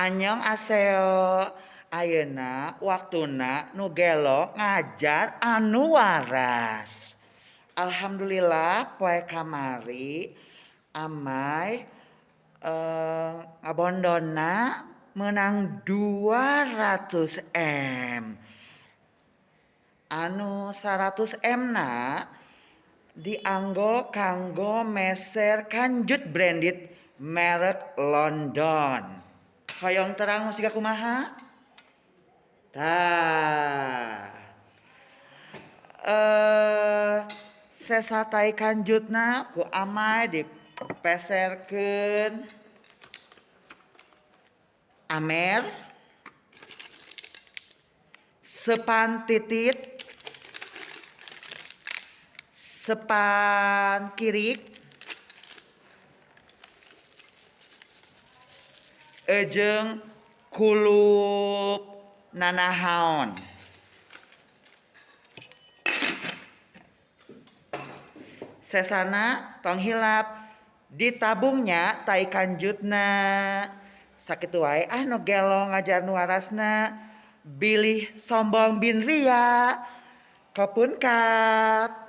Annyeonghaseyo. Ayeuna waktuna nu gelo ngajar anu waras. Alhamdulillah poe kamari amai ngabondonna menang 200 M. Anu 100 M na dianggo kanggo meser kanjut branded merek London. Hoyong terang nu siga kumaha? Tah. Sesa tai kanjutna ku amai dipeserkeun amer sepan titit sepan kirik jeung kulup nanahaon. Sesana tong hilap ditabungnya tai kanjutna. Sakitu wae ah nu gelo ngajar nu warasna. Bilih sombong bin ria. Kopun kap.